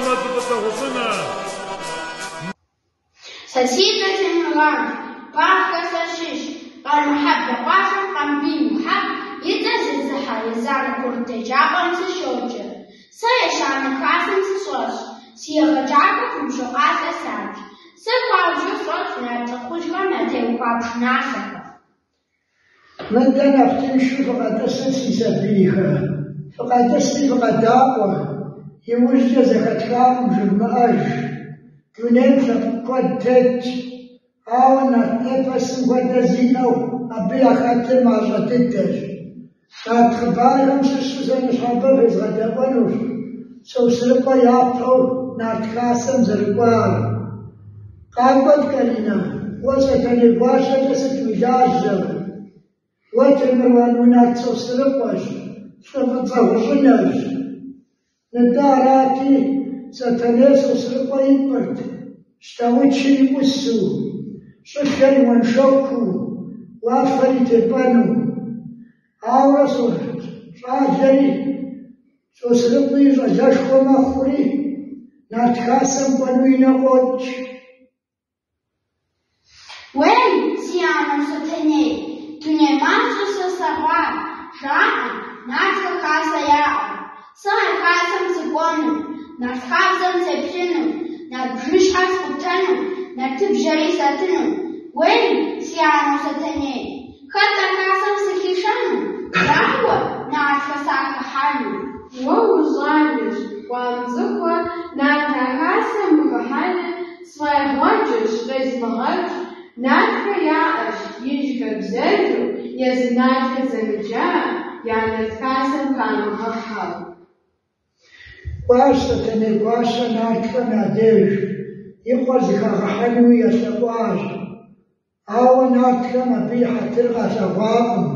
лӏы фӏыцӏэ гъущӏынэ. Сэ си цӏэр Темырланщ, Багъхэ сащыщщ, Къармэхьэблэ къуажэм Къамбий Мухьэб и цӏэр зезыхьэ езанэ курыт еджапӏэм сыщоджэ. Сэ ещанэ классым сыщӏэсщ, си егъэджакӏуэр Гъубжокъал Аслъэнщ. Сэ хуабжьу сфӏэфӏщ нарт лӏыхъужьхэм ятеухуа пшыналъэхэр. Мыдэ нэхъ тыншу фыкъэтӏысыт, си сабийхэ. Фыкъэтӏысри фыкъэдаӏуэ, иужькӏэ зэхэтхакъым жывмыӏэж. Дунейм лъэпкъ куэд тетщ, ауэ нарт эпосым хуэдэ зиӏэу абы яхэтыр мащӏэ дыдэщ. Нарт хъыбархэм щыщу сэ ныщхьэбэ фезгъэдэӏуэнущ Сосрыкъуэ япэу нарт хасэм зэрыкӏуар. Къакӏуэт, Каринэ, уэ Сэтэней гуащэкӏэ сыт уи лажьэ? Уэ, Темырлан, унарт Сосрыкъуэщ, лӏы фӏыцӏэ гъущӏынэщ. Нтӏэ арати, Сэтэней Сосрыкъуэ ипӏырт, щтаучыр и ӏусу, щӏылъэр и уэншэкуу, уафэр и тепӏэну. Ауэрэ щӏалэри Сосрыкъуи щӏалэшхуэ мэхъури, нарт хасэм кӏуэну и нэ къокӏ. Уей, си анэу Сэтэней, дуней мащӏэ сэ слъэгъуа, жаӏэ, нартхэ хасэ яӏэу. Сэ а хасэм сыкӏуэну, нарт хабзэм сеплъыну, нарт бжыщхьэр скъутэну, нартыбжьэри сӏэтыну. Уей, си анэу Сэтэней, хэт а хасэм сыхишэну, дауэ нартхэ сахыхьэну? Уэ ущӏалэщ, къыуамыцӏыхуэ, нарт а хасэм ухыхьэныр сфӏэигъуэджэщ, къезмыгъэкӏ. Нартхэ яӏэщ ижь хабзэжьу, езы нартхэр зэмыджа, я нарт хасэм хамыгъыхьэу. Кӏуащ Сэтэней гуащэ нартхэм я деж, и къуэр зыхагъэхьэнуи елъэӏуащ. Ауэ нартхэм абы и хьэтыр къалъэгъуакъым.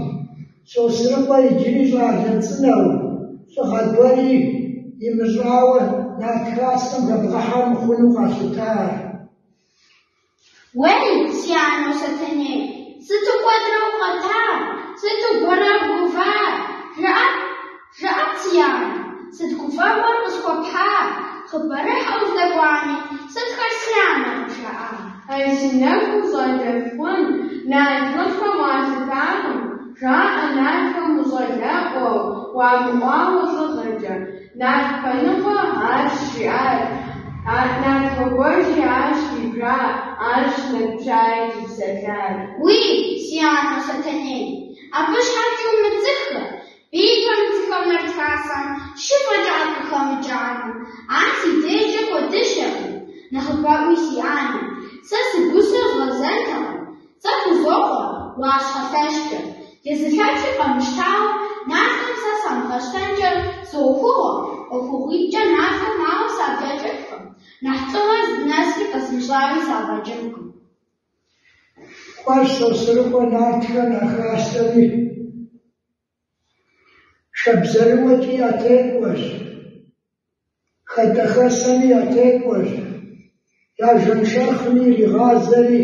Сосрыкъуэ иджыри щӏалэ цӏынэу, лӏыгъэ гуэри имыщӏауэ нарт хасэм хэбгъэхьэ мыхъуну къалъытар. Уей, си анэу Сэтэней, сыту куэдрэ укъэта, сыту гуэрэ бгува? Жыӏэт, жыӏэт, си анэ, сыт гуфӏэгъуэр къысхуэпхьа? Хъыбарыхьэ уздэкӏуами, сытхэр си анэ къыбжаӏа? Ай, си нэхуу щӏалэфӏ хъун, нарт лӏыхэм уалъытакъым, жаӏэ нартхэм ущӏалэӏуэу, уамыӏуауэ лӏыгъэкӏэ. Нарт Пэныкъуэ арщ жиӏар, нарт Гъуэгуэжи арщ къибжар, арщ нарт Пщаи къипсэлъар. Уи, си анэу Сэтэней, абы щхьэкӏи умыдзыхэ, бий пэмыдзыхэу нарт хасэм шы фӏэкӏа къыхэмыкӏамэ, ар си дежкӏэ куэдыщэкъым, нэхъыбэӏуи си анэ, сэ сыгусэу згъэзэнтэкъым, Цӏэ хузоӏуэ Уащхъуэ лъэщкӏэ. Езы Лъэпщи къэмыщтауэ, нартхэм сэ самыгъэщтэнкӏэ соугугъэ, ӏуэхугъуитӏкӏэ нартхэм ауэ саблэкӏынкъым, нэхъ лӏыгъэ здынэсри къэзмыщӏауи сафӏэкӏынкъым. Кӏуащ Сосрыкъуэ нартхэм я хасэми, шабзэрыуэкӏи ятекӏуэщ, хадэхэсэми ятекӏуэщ, я жэншэрхъми иригъазэри,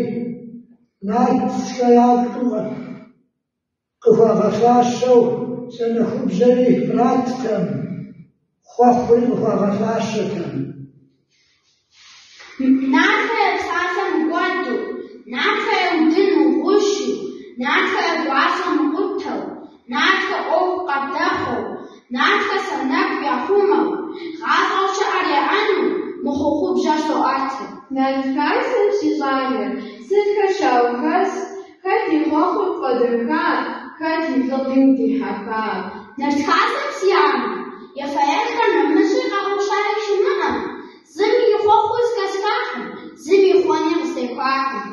нартхэ ялӏу къыхуагъэфащэу санэхубжьэри къраттэм, хъуэхъури къыхуагъэфащэтэм. Нартхэ я псалъэ мыкӏуэду, нартхэ я удын мыгъущу, нартхэ я гуащӏэ мыкъутэу, нартхэ ӏуэху къадэхъуу, нартхэ санэху яхъумэу, гъащӏэу щыӏэр яӏэну мы хъуэхъубжьэр соӏэтыр. Нарт хасэм, си щӏалэ, сытхэр щаухэс, хэт и хъуэхъуи пфӏэдэха, хэт и лӏыгъи удихьэха? Нарт хасэм, си анэ, ефэ-ешхэр нэмыщӏи къэгъущаи щымыӏэ, зыми и хъуэхъуи зэхэсхакъым, зыми и хъуэни къыстехуакъым.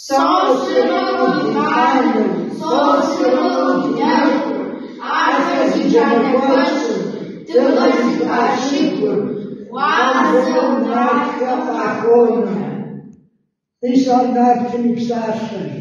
Сосрыкъуэу ди къаныр, Сосрыкъуэу ди нэхур, афэр зи джанэ куэщӏыр, дыгъэр зи пыӏэ щыгур, гъуазэу нартхэм къахуонэ. Мис ар нартым и псалъэщ.